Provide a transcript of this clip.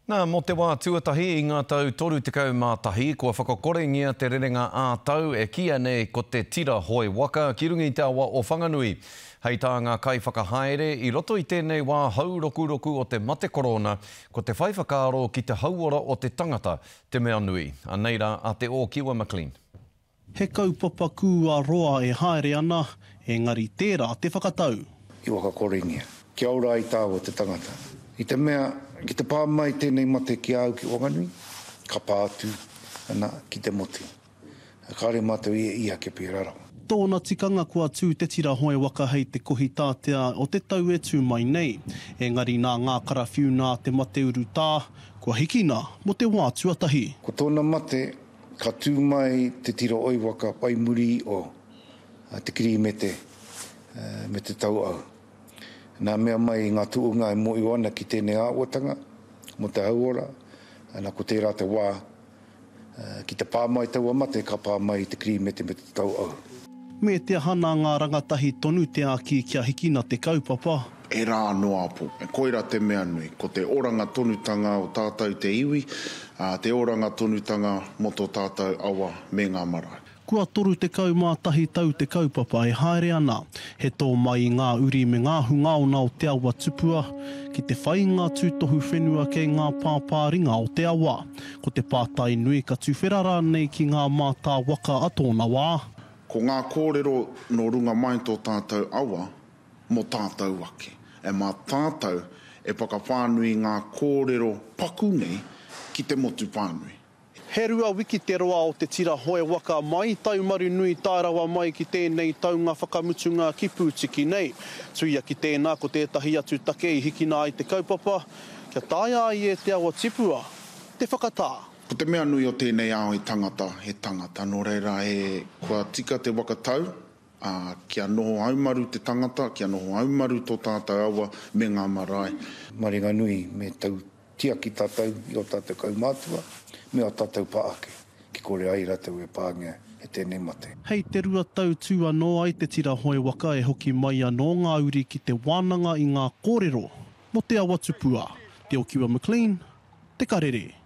Nā, mō te wā tuatahi i ngā tau 31, kua whakakorengia te rerenga ā-tau e kīia nei ko te tira hoe waka ki runga i te awa o Whanganui. Hei tā ngā kaiwhakahaere, i roto i tēnei wā haurokuroku o te mate korona, ko te whai whakaaro ki te hauora o te tangata te mea nui. Anei rā a Te Ōkiwa McLean. He kaupapa kūa roa e haere ana, engari tērā te whakatau. I whakakorengia. Kia ora ai tāua te tangata. I te mea, ki te pā mai tēnei mate ki a au ki Wanganui, ka pā atu, ana, ki te motu. Kāore mātou i ia kia pērā rawa. Tōna tikanga kua tū te tira hoe waka hei te Kohitātea o te tau e tū mai nei. Engari nā ngā karawhiu nā te mate urutā, kua hikina mō te wā tuatahi. Ko tōna mate, Ka tū mai te tira oi waka whai muri o te Kirīmete me te Tauau. Nā mea mai i ngā tuunga e mōio ana ki tēnei āhuatanga mō te hauora, ana ko tērā te wā ki te pā mai taua mate ka pā mai i te Kirīmete me te Tauau. Me te aha nā ngā rangatahi tonu te āki kia hikina te kaupapa. He rā anō āpō. Koirā te mea nui, ko te oranga tonutanga o tātou te iwi, ā, te oranga tonutanga mō tō tātou awa me ngā marae. Kua 31 tau te kaupapa e haere ana. He tō mai i ngā uri me ngā hungaona o Te Awa Tupua ki te whai i ngā tūtohu whenua kei ngā pāpāringa o te awa. Ko te pātai nui ka tuwhera rānei ki ngā mātā waka a tōna wā? Ko ngā kōrero nō runga mai tō tātou awa mō tātou ake. E mā tātou e whakawhānui ngā kōrero paku nei ki te motu whānui. He rua wiki te roa o te tira hoe waka mai i Taumarunui tae rawa mai ki tēnei taunga whakamutunga ki Pūtiki nei. Tuia ki tēnā ko tētahi atu take i hikina ai te kaupapa, kia taea ai e Te Awa Tipua te whakatā. Ko te mea nui o tēnei ao he tangata, he tangata, nō reira he kua tika te waka tau, ā, kia noho haumaru te tangata, kia noho haumaru tō tātou awa me ngā marae. Maringanui me tau tiaki tātou i ō tātou kaumātua me ō tātou pā ake, ki kore ai rātou e pāngia e tēnei mate. Hei te 2 tau tū anō ai te tira hoe waka e hoki mai anō ngā uri ki te wānanga i ngā kōrero mō Te Awa Tupua. Te Okiwa McLean, Te Karere.